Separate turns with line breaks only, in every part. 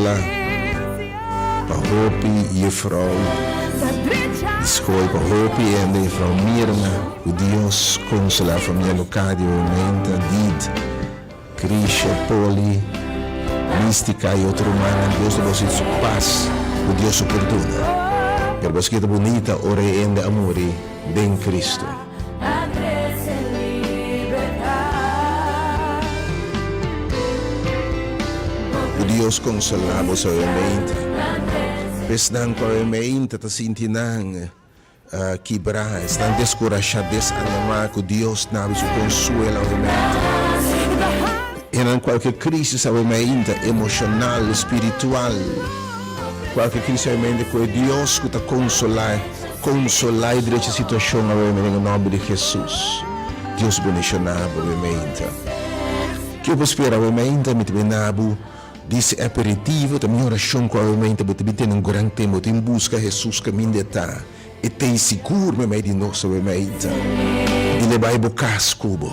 konsola pa hopi jefrou di skol, pa hopi hende, jefrou Mirna, ku Dios konsola famia Locadio, Menta, Did, Krisha, Poli, Mistica y otro rumannan Dios ta boso su pas cu Dios su pordona. Pero boso keda bunita ora e hende a muri den Cristo. Cu Dios consola boso awe meinta. Esnan cu awe meinta ta sinti nan. Kibrá, esnan deskurashá, desanimá, ku Dios na su konsuelo awe-meinta. Enan kualke krisis awe-meinta, emoshonal, spiritual, kualke krisis awe-meinta, ku e Dios ku ta konsolá, konsolá i drecha situashon awe-meinta den e nòmber di Hesus. Dios bendishoná bo awe-meinta. Ke bo spera awe-meinta? Mi ta bina bo. Dice aperitivo ta mi oracion cu awe bo ta bin tene un gran tempo bo tin busca Jesus caminda e ta e tey sigur memey di nos awe meinta y le bay bo cas cu bo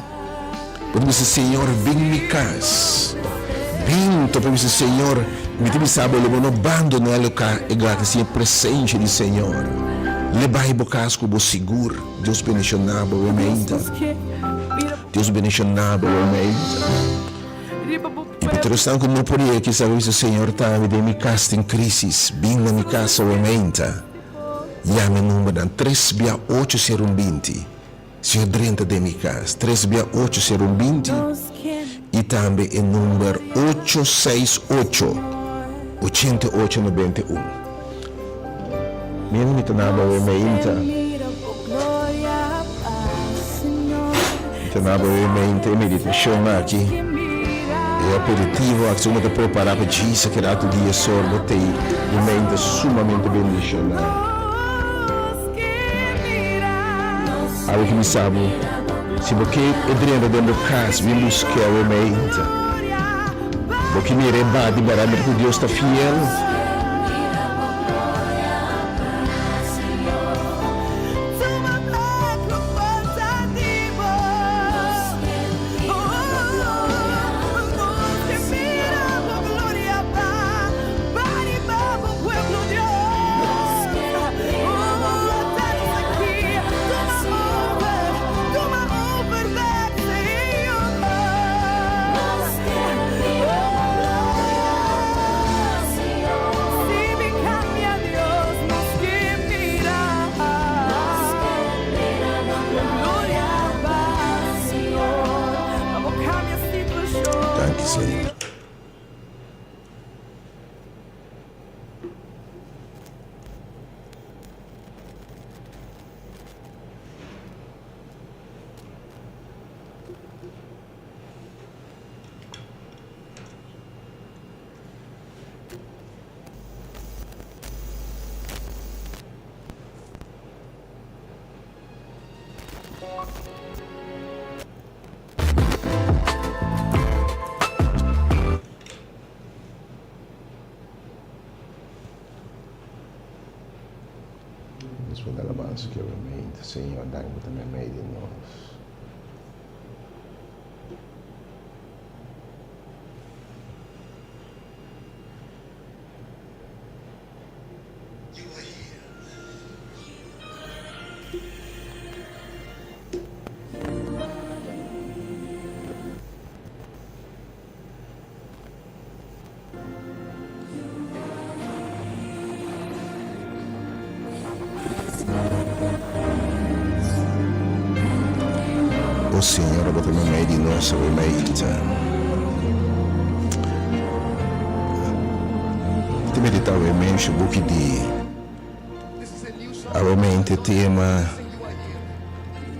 bo ta bisa Señor bin mi cas bin topa bisa Señor mi ta bisa bo lo bo no bandona e loca e gata sin e presencia di Señor le bay bo cas cu bo sigur Dios bendiciona bo awe meinta Dios bendiciona bo awe meinta. I Petro esnan ku no por yega kisa a bisa, Señor, tambe den mi kas tin krisis, bin na mi kas awe meinta. Yama e numbernan, tres bia ocho sero un binti. Señor drenta den mi kas, tres bia ocho sero un binti, i tambe e number ocho seis ocho, ochenta i ocho nobenta i un. Mira mi ta naba awe meinta. Mi ta naba awe meinta e meditashon aki, e aperitivo aki, segun bo ta prepara pa djisa ki ratu dia sorbo tei un meinta sumamente bendishoná. Awe ki mi sa bo, si bo ke e drenta den bo kas, bin busk'é awe meinta. Bo ki mira e bati bara mira ku Dios ta fiel. Danki Señor. Nos por alabansa ki obviamente Señor danki bo ta meimei di nos. O Señor, abo ta meimei di nos awe mainta. Mi ta medita awe mensha buki di awe mainta e tema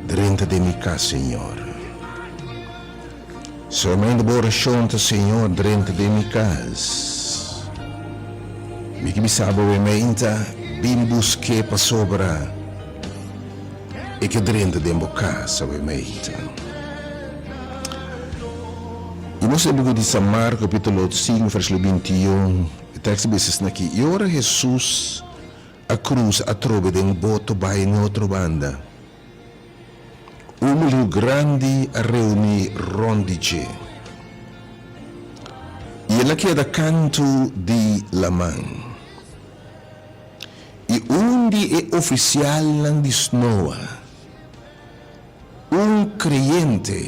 Drenta den mi kas, Señor. Solamente bo orashon ta Señor drenta den mi kas. Mi ke bisa bo e meinta bin busk'é pasobra e ke drenta den bo kas awe meinta. I nos e buki di San Marko kapitulo sinku versíkulo bintiun e tekst ta bisa esaki, I ora Hesus a krusa atrobe den boto bai n'e otro banda. Un multitud grandi a reuní rònt di dje. I I el a keda kantu di laman. I un di e ofisialnan di snoa, un kreyente,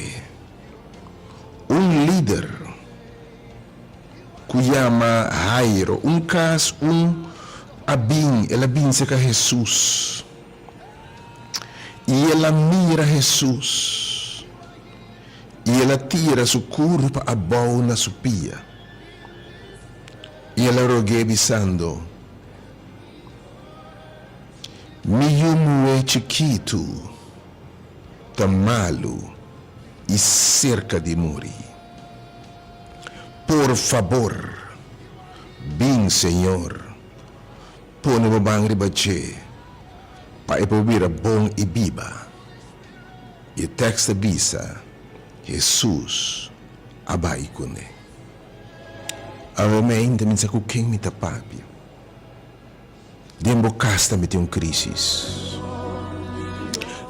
un lider, ku yama Jairo, un kas un a bin, el a bin serka Hesus. I el a mira Hesus, i el a tira su kurpa abou na su pia. I el a rog'é bisando, Mi yu muhé chikitu ta malu i serka di muri. Por fabor, bin, Señor, pone bo man riba dje pa e por bira bon i biba. I e tèks ta bisa, Hesus a bai kuné. Awe meinta mi sa ku ken mi ta papia. Den bo kas tambe tin un krisis.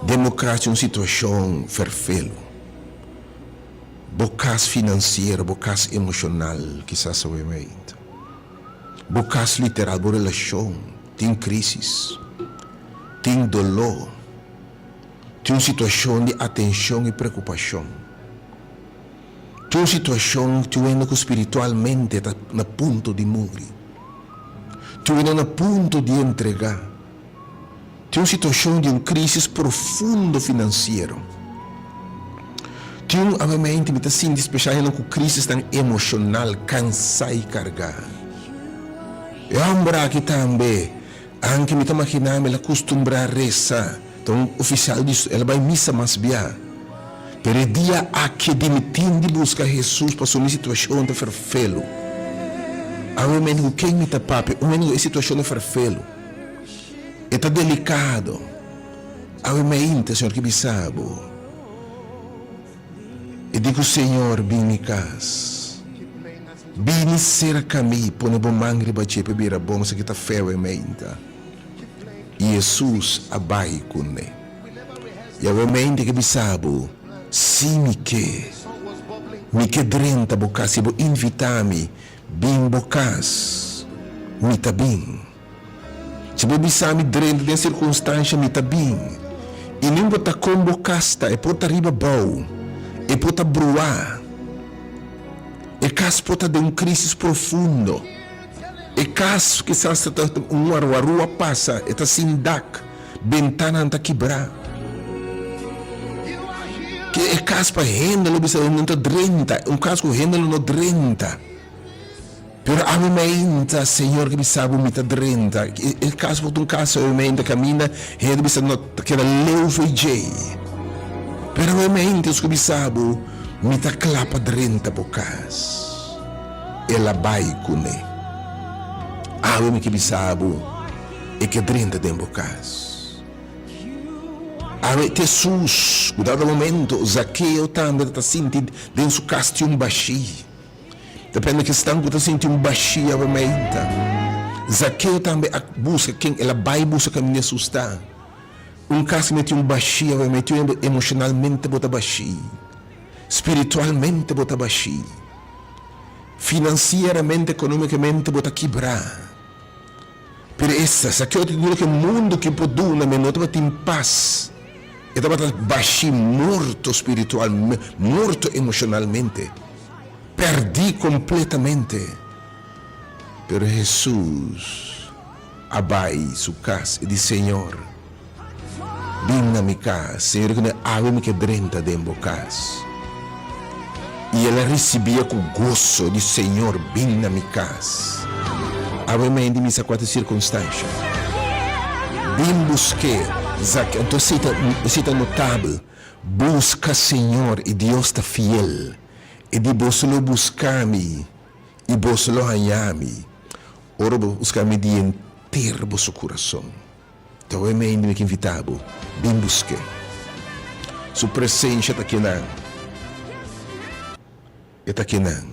Den bo kas tin un situashon ferfelu. Bo kas finansiero, bo kas emoshonal kisas awe meinta. Bo kas literal, bo relashon tin krisis. Tin doló. Tin un situashon di atenshon i preokupashon. Tin un situashon tin un hende ku spiritualmente ta na punto di muri. Tin un hende na punto di entregá. Tin un situashon di un krisis profundo finansiero. Tin un, obviamente mi ta sinti speshal hendenan ku krisisnan emoshonal, kansá i kargá. E hòmber aki tambe, anke mi ta maginá mi el a kustumbrá resa. Ta un ofisial di el a bai misa mas bia. Pero e dia aki di mi tin di buska Hesus pasobra mi situashon ta ferfelu. Awe mende ku ken mi ta papia? Un hende ku e situashon ta ferfelu. E ta delikado. Awe meinta Señor ke bisa bo. E di ku Señor bin mi kas. Bini serka mi, pone bo man riba dje pa e bira bon. Esaki ta fe awe meinta. I Hesus a bai kuné. Yawémente ke bisa bo, Si mi ke. Mi ke drenta bo kas. Si bo invitá mi bin bo kas, mi ta bin. Si bo bisa mi drenta den sirkunstansha, mi ta bin. I no importá kon bo kas ta, e por ta riba bou, e por ta bruá, e kas por ta den un krísis profundo. E kas kisas ta un warwarua pasa, e ta sin dak, bentananan ta kibrá. Ke e kas pa hende lo bisa no ta drenta, un kas ku hende lo no drenta. Pero ami meinta, Señor ke bisa bo mi ta drenta. E kas por ta un kas awe meinta kaminda hende bisa no ta keda leu for djei. Pero awe meinta Dios ke bisa bo mi ta kla pa drenta bo kas. El a bai kuné. Awe mi ke bisa bo, e ke drenta den bo kas. Awe Hesus, ku dado momento Zakeo tambe ta sinti den su kas tin un bashí. Depende kestan ku ta sinti un bashí awe meinta. Zakeo tambe a buska ken el a bai buska kaminda Hesus ta. Un kas meti un bashí awe meinta, emoshonalmente bo ta bashí, spiritualmente bo ta bashí. Finansieramente, economicamente bo ta kibrá. Pero esa, sa ke otro loke mundo ke por duna mi no tabatin pas. E tabata bashí, morto spiritual, morto emocionalmente, pèrdí completamente. Pero Hesus a bai su kas i di, Señor, Bin na mi kas. Señor di ku nan, Awe mi ke drenta den bo kas. I el a risibia ku goso di, Señor, bin na mi kas. Awe mei di misa kuater sirkunstansha. Bin busk'é. Zak, anto esei ta, esei ta notabel. Buska Señor, i Dios ta fiel. E di, Boso lo buska mi, i boso lo haña mi, ora bo buska mi di henter boso kurason. Ta hopi mente mi ke invitá bo, bin busk'é. Su presensha ta kinan. E ta kinan.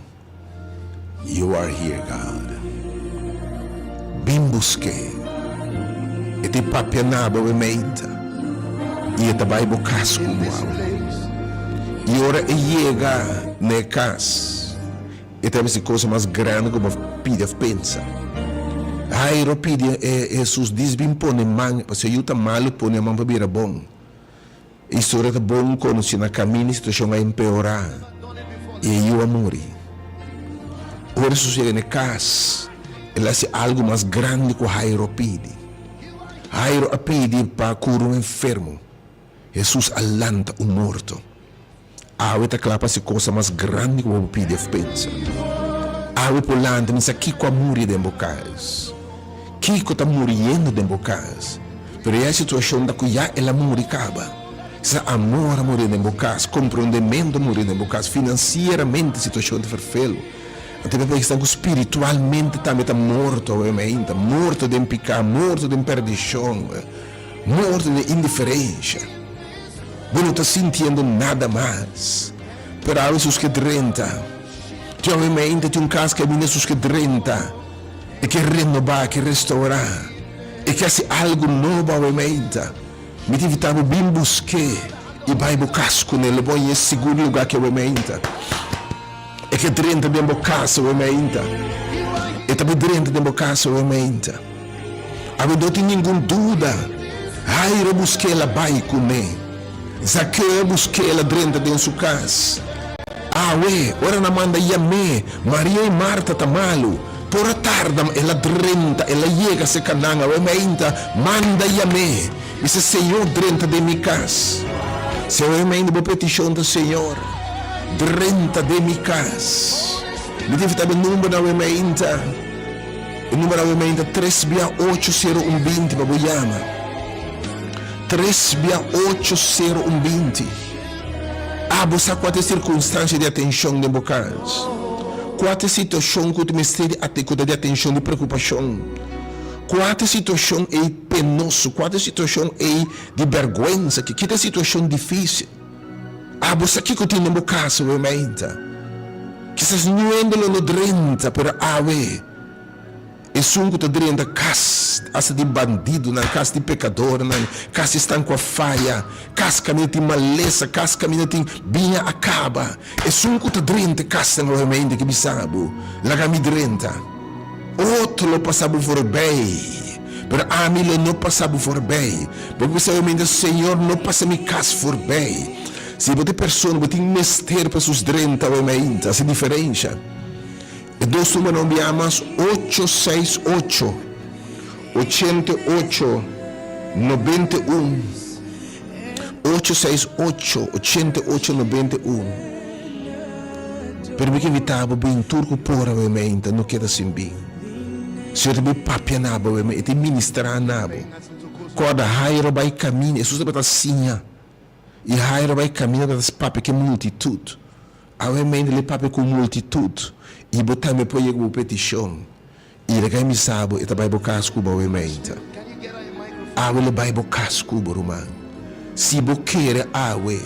You are here, God. Bin busk'é. E tin papia na bo awe meinta, i e ta bai bo kas ku bo awe. I ora e yega na e kas. E ta bisa e cosa mas grandi ku bo pidi of pensa. Jairo pidi Hesus dis bin pone man, pasobra e yu ta malu pone man pa bira bon. E historia ta bon konosí, na kaminda e situashon a empeorá i e yu a muri. Ora Hesus yega na e kas, el a hasi algu mas grandi ku Jairo pidi. Jairo a pidi pa kura un enfermo. Hesus a lanta un morto. Awe ta kla pa hasi cosa mas grandi ku bo por pidi of pensa. Awe por lanta mi sa kiko a muri den bo kas. Kiko ta muriendo den bo kas. Pero ya e situashon ta ku ya el a muri kaba. Sa amor a muri den bo kas, komprondementu a muri den bo kas, finansieramente situashon ta ferfelu. Anto e paisnan ku spiritualmente tambe ta morto awe mainta, morto den piká, morto den perdishon, morto den indiferensha. Bo no ta sintiendo nada mas. Pero awe sus ke drenta. Tin awe mainta tin un kas ke aminda sus ke drenta. E ke renobá, e ke restourá. E ke hasi algu nobo awe mainta. Mi ta invitá bo bin busk'é i bai bo kas kuné. Lo bo hañ'é sigur lugá ki awe mainta. E ke drenta den bo kas awe mainta. E ta bai drenta den bo kas awe mainta. Awe no tin ningun duda. Jairo a busk'é el a bai kuné. Zakeo a busk'é el a drenta den su kas. Awe, ora nan manda yam'é, Maria i Marta ta malu. Por a tarda, ma el a drenta, el a yega serka nan. Awe mainta, manda yam'é. Bisa, Señor, drenta den mi kas. Si awe mainta bo petishon ta, Señor, drenta den mi kas. Mi ta invitá bo numbernan awe mainta. E number awe mainta tres bia ocho sero un binti pa bo yama. Tres bia ocho sero un binti. Abo sa kua ta e sirkunstansha di atenshon den bo kas? Kua ta e situashon ku ta mester di ku ta di atenshon, di preokupashon? Kua ta e situashon ei penoso? Kua ta e situashon ei di bèrgwensa? Ki ta e situashon difísil? Abo sa kiko tin den bo kas awe mainta? Kisas niun hende lo no drenta, pero awe esun ku ta drenta kas asta di bandidonan, kas di pekadornan, kas di esnan ku a faya, kas kaminda tin malesa, kas kaminda tin biña a kaba, esun ku ta drenta e kasnan awe mainta ke bisa bo, Laga mi drenta. Otro lo pasa bo voorbij, pero ami lo no pasa bo voorbij. Bo por bisa mi, Señor, no pasa mi cas voorbij. Si bo ta e persona, bo tin mester pa sus drenta awe mainta, haci diferencia. E dos numero un bia mas, ocho seis ocho, ochenta i ocho, nobenta i un. Ocho seis ocho, ochenta i ocho, nobenta i un. Pero mi ke invitá bo bin tur ku por awe meinta, no keda sin bin. Señor ta bin papia na bo awe meinta, e ta ministrá na bo. Kòrda, Jairo bai kaminda, Hesus tabata siña, i Jairo bai kaminda tabata papia ku e multitut. Awe meinta el papia ku multitut, i bo tambe por yega bo petishon. I laga e misa bo, e ta bai bo kas ku bo awe mainta. Awe lo bai bo kas ku bo, ruman. Si bo kere awe,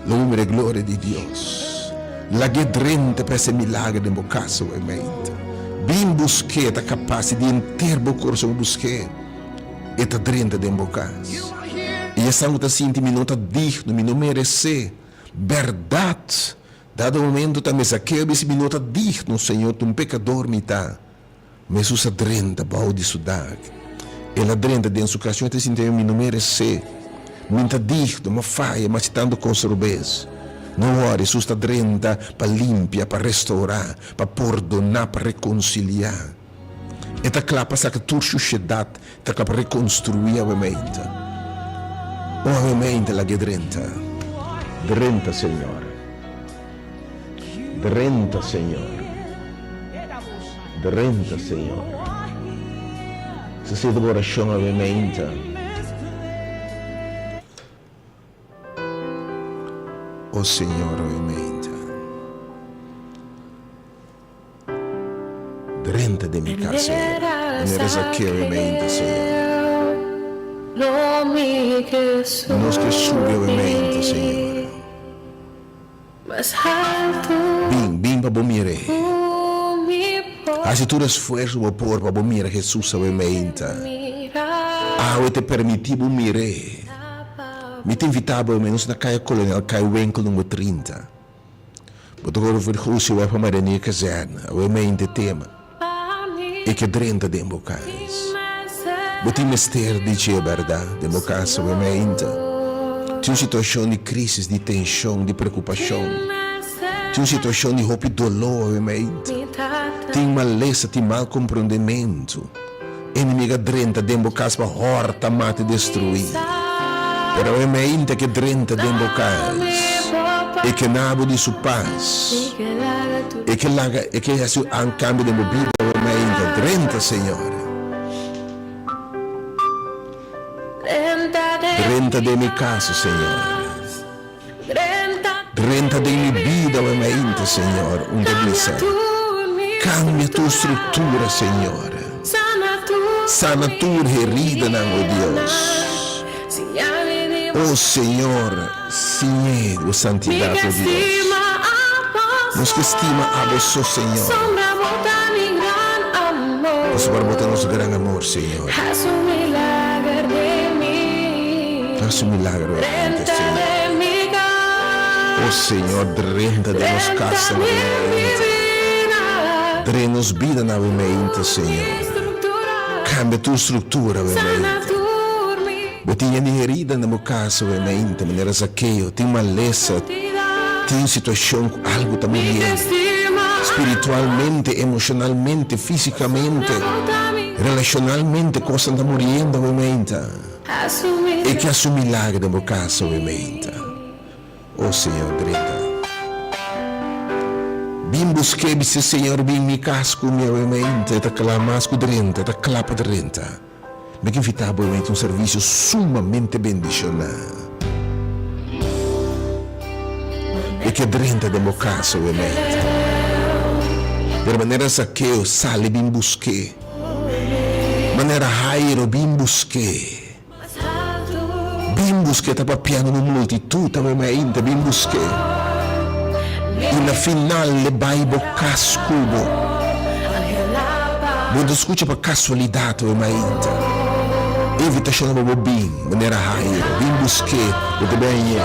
lo bo mira e gloria di Dios. Lag'e drenta pa hasi e milager den bo kas awe mainta. Bin busk'e, ta kapas, si di henter bo kurason bo busk'e, e ta drenta den bo kas. I esnan ku ta sinti, Mi no ta digno, mi no meresé. Bèrdat! Dado momento tambe Zakeo a bisa, Mi no ta digno, Señor, ta un pekador mi ta. Ma Hesus a drenta bou di su dak. El a drenta den su kas. Señor ta sinti, Mi no meresé. Mi no ta digno, mi a faya, mi a hasi tantu kos robes. No wòri, Hesus ta drenta pa limpia, pa restourá, pa pordoná, pa rekonsiliá. E ta kla pa saka tur shushedat, e ta kla pa rekonstruí awe meinta. O awe meinta lag'é drenta. Drenta, Señor. Drenta, Señor. Drenta, Señor. Sa seta bo orashon awe meinta. O Señor, awe meinta. Drenta den mi kas, Señor. Manera Zakeo e mente, Señor. Nos ke subi awe mente, Señor. Bin, bin pa bo mir'é. Hasi tur esfuerso bo por pa bo mira Jesus awe mente. Awe ta permití bo mir'é. Mi ta invitá bo awe, nos na Kaya Kolonel, Kaya Winkel number 30. Bo ta kore vergoesie wèg pa Marinier Kazerne, awe mente tema. E ke drenta den bo kas. Bo tin mester di dje, bèrdat? Den bo kas awe mente tin un situashon di krisis, di tenshon, di preokupashon. Tin un situashon di hopi doló awe mente. Tin malesa, tin mal komprondementu. Enemigo a drenta den bo kas pa hòrta, mata i destruí. Pero awe meinta ke drenta den bo kas, e ke na bo di su pas. E ke laga, e ke hasi un kambio den bo bida awe meinta. Drenta, Señor. Drenta den mi kas, Señor. Drenta den mi bida awe mainta, Señor, un ta bisa. Cambia tur structura, Señor. Sana tur heridanan, o Dios. O Señor, siñ'é bo santidad, o Dios. Nos ke stima abo so, Señor. Pasobra bo ta nos gran amor, Señor. Hasi un milagro realmente, Señor. Oh Señor, drenta den nos casa na mente. Dren nos bida na mente, Señor. Cambia tur structura, mente. Bo tin hende herida na bo casa, mente, manera Zaqueo, tin malesa, tin situacion cu algo ta muriendo. Spiritualmente, emocionalmente, fisicamente, relacionalmente, cosnan ta muriendo, mente. E ke haci un milagro den bo casa awe meinta. Oh Señor drenta. Bin buske bis'e Señor bin mi cas cu mi awe meinta. E ta cla mas cu drenta, e ta cla pa drenta. Mi ke invita bo awe meinta un servicio sumamente bendiciona. E ke drenta den bo cas awe meinta. Pero manera Zaqueo sali bin buske. Manera Jairo bin busk'é. Bin busk'é ta papiando un multitud ta meme ainda bin busk'é. I na final e bai bo kas ku bo. Bo no ta skucha pa kasualidat meme ainda. E invitashon ta pa bo bin manera Jairo bin busk'é bo ta bin hañ'é.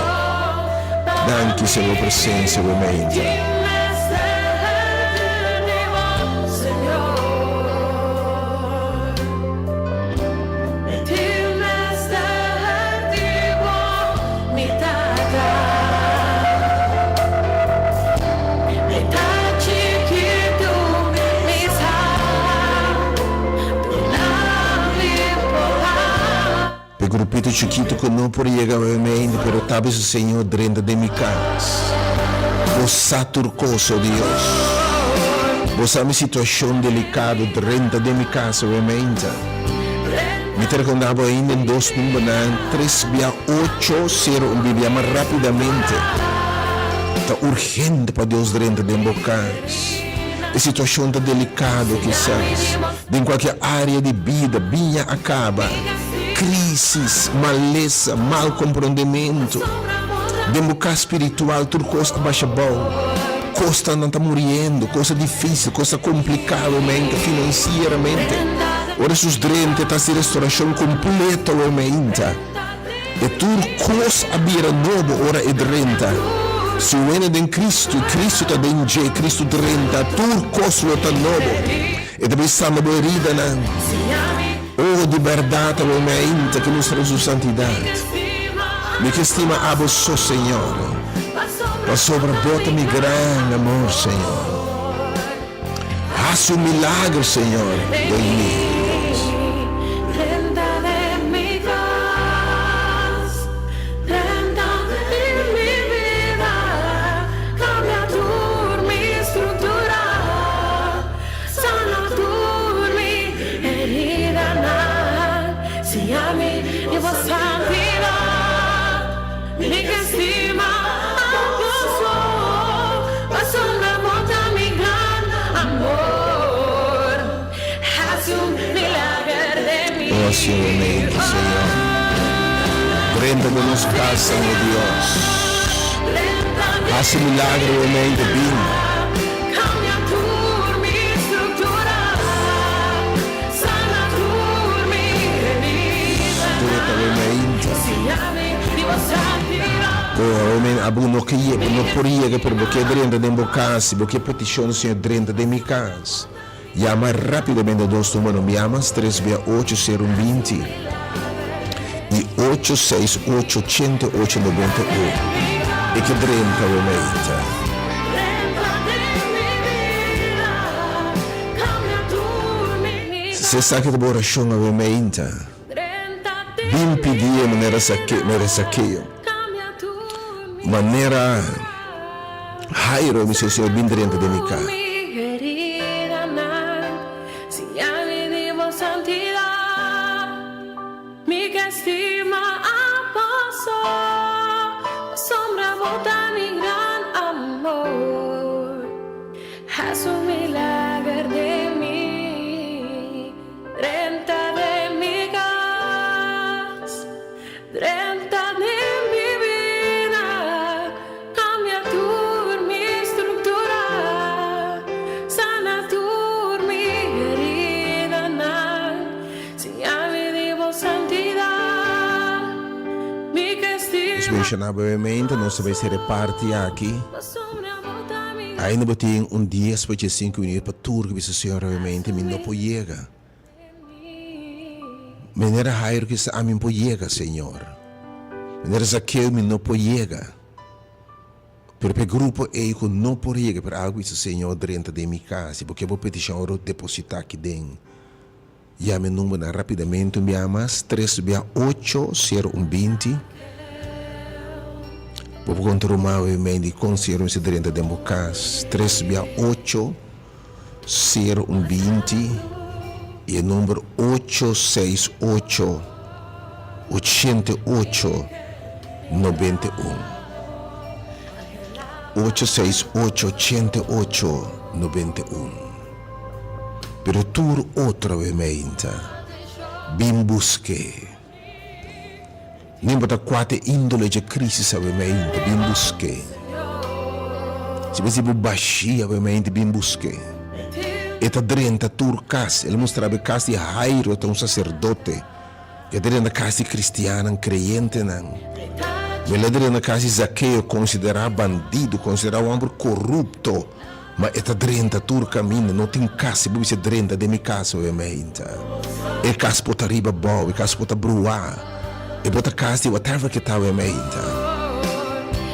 Danki Señor bo presensia meme ainda. P'e grupito chikito ku no por yega obviamente, pero ta bisa Señor drenta den mi kas. Bo sa tur kos, o Dios. Bo sa mi situashon delikado, drenta den mi kas obviamente. Mi ta rekonda bo ainda en dos numbernan, tres bia ocho sero un bibia mas rapidamente. Ta urgente pa Dios drenta den bo kas. E situashon ta delikado kisas. Den kualke área di bida, biña a kaba, krísis, malesa, mal komprondementu. Den bo kas spiritual tur kos a basha bou. Kosnan ta muriendo, kos ta difísil, kos ta kompliká awemente, finansieramente. Ora Hesus drenta e ta hasi restorashon kompleto awemente. E tur kos a bira nobo ora e drenta. Si un hende den Kristu i Kristu ta den dje, Kristu drenta, tur kos lo ta nobo. E ta bisando bo heridanan. O, di bèrdat abo mi ainda ke mustra Su santidat. Mi ke stima abo so, Señor, pasobra bo ta mi gran amor, Señor. Hasi un milagro, Señor, den mi, Dios. Oh, Señor, Señor. Drenta den nos casa, mi Dios. Haci milagro, mente, bin. Bo men abo no ke ye, bo no por yega pero bo ke drenta den bo kas, si bo ke petishon Señor drenta den mi kas. Yama rapidamente dos numero mi yama tres bia ocho sero un binti i ocho seis ocho ochenta i ocho nobenta i un. E ke drenta bo meinta. Si esaki ta bo orashon awe meinta, bin pidie manera Zakeo, manera. Jairo, mi Señor, bin drenta den mi kas.
Drenta den mi bida, cambia tur mi structura, sana tur mi heridanan, siña mi di bo santidad, mi ke
Nos
stima.
menciona brevemente, nos ta bay cera e parti aki.
Pasobra bo ta mi.
Ainda bo tin un dies pa diescinco minuut pa tur cu bisa Señor brevemente mi no por yega. Manera Jairo kisa ami no por yega, Señor. Manera Zakeo mi no por yega. Pero pa e grupo ei ku no por yega, pero algu bisa Señor drenta den mi kas i bo ke bo petishon ora depositá aki den. Yama e numbernan rapidamente un bia mas, tres bia ocho sero un binti. Bo por konta ruman obviamente dikon Señor mester drenta den bo kas, tres bia ocho. Sero un 20 i e number ocho seis ocho ochenta i ocho nobenta i un. Ocho seis ocho ochenta i ocho nobenta i un. Pero tur otro awe-meinta bin busk'é. Nin bo ta kua te índole dje crisis awe-meinta bin busk'é. Si bo si bo bashí awe-meinta bin busk'é. E ta drenta tur kas. El a mustra bo e kas di Jairo ta un saserdote. E ta drenta kas di kristiannan, kreyentenan. El a drenta kas di Zakeo, konsiderá bandido, konsiderá un hòmber korupto. Ma e ta drenta tur kaminda, no tin kas, si bo bisa drenta den mi kas awe meinta. E kas por ta riba bou, e kas por ta bruá, e por ta kas di whatever ke ta awe meinta.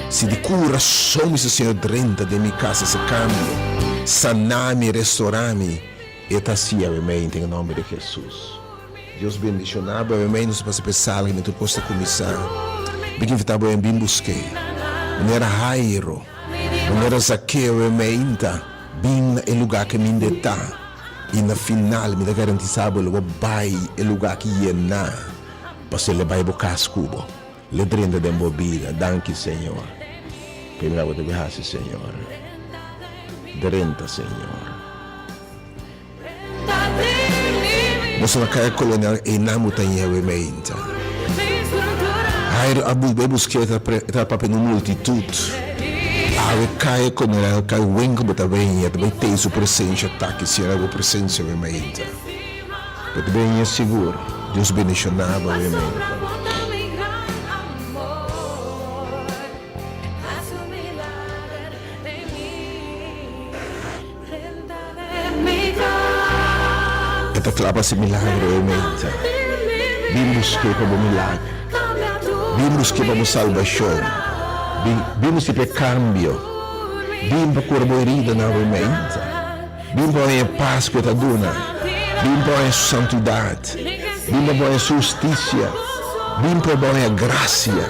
Si di kurason mi bisa Señor drenta den mi kas hasi kambio, sana mi, restorá mi, e ta hasi awe meinta den e nomber di Jesus. Dios bendiciona bo awe meinta, nos ta pasa pa e sala kaminda tur kos ta kuminsá. Mi ke invitá bo awe bin busk'é. Manera Jairo. Manera Zakeo e meinta bin na e lugá ke mi nde ta, i na final mi ta garantisá bo lo bo bai e lugá ki yená, pasobra el a bai bo kas ku bo, el a drenta den bo bida. Danki, Señor. Primera bo ta bin hasi, Señor. Drenta, Señor. Boso na Kaya Colonial einan bo ta ñewe meinta. Jairo a bulbe busk'é e ta papia na un multitut. Awe Kaya Colonial kai wenkel bo ta beña ta bay tei su presencia taki sierra bo presencia awe meinta. Bo ta beña sigur. Dios bendiciona bo awe meinta. E ta kla pa hasi milagro e meinta. Bin busk'é pa bo milagro. Bin busk'é pa bo salbashon. Bin, bin busk'é pa e kambio. Bin pa kura bo heridanan awe meinta. Bin pa haña e pas ku e ta duna. Bin pa haña su santidat. Bin pa bo haña su hustisia. Bin pa bo haña grasia.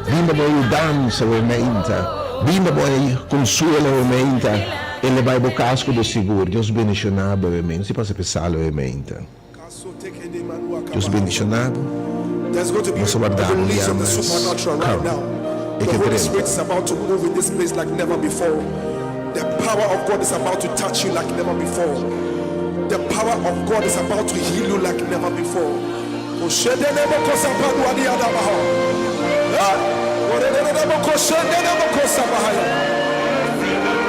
Bin pa bo haña yudansa awe meinta. Bin pa bo haña konsuelo awe meinta. E le bai bo cas cu bo sigur. Dios bendiciona bo awe meinta. Si pasa pe sala awe meinta. Dios bendiciona bo.
There's going to be
Nos a
a
warda bo un
release
dia
of the
mas.
supernatural right
Come.
now.
E
The
ke
Holy
drenta.
Spirit is about to move in this place like never before. The power of God is about to touch you like never before. The power of God is about to heal you like never before.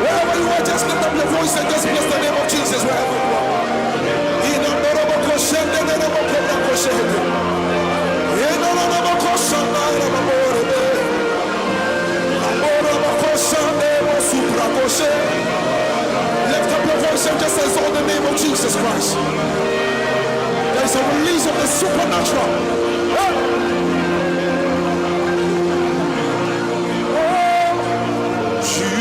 Wherever you are, just lift up your voice and just bless the name of Jesus wherever you are. There is a release of the supernatural. Hey! Oh, you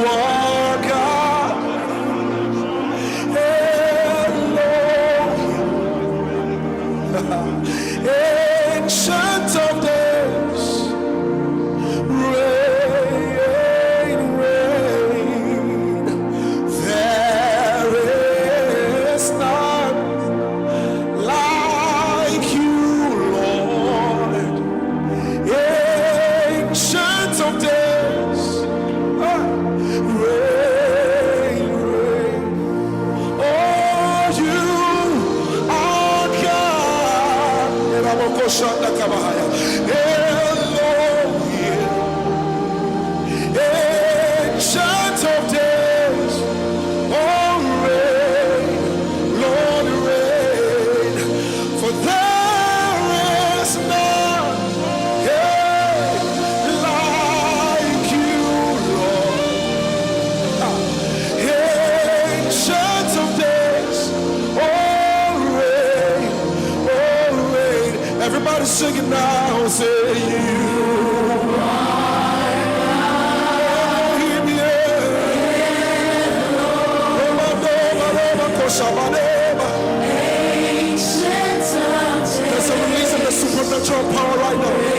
are God. Elohim. Ancient of days. Reign, reign. There is none like you, Lord. Ancient of days. Ah, reign, reign. Oh, you are God. Elohim. Ancient of days. Oh, reign, Lord, reign. For there is none, yeah, like you, Lord. Ancient of days, oh, reign, oh, reign. Everybody sing it now, say you. Elohim, yeah. There's a release of the supernatural power right now.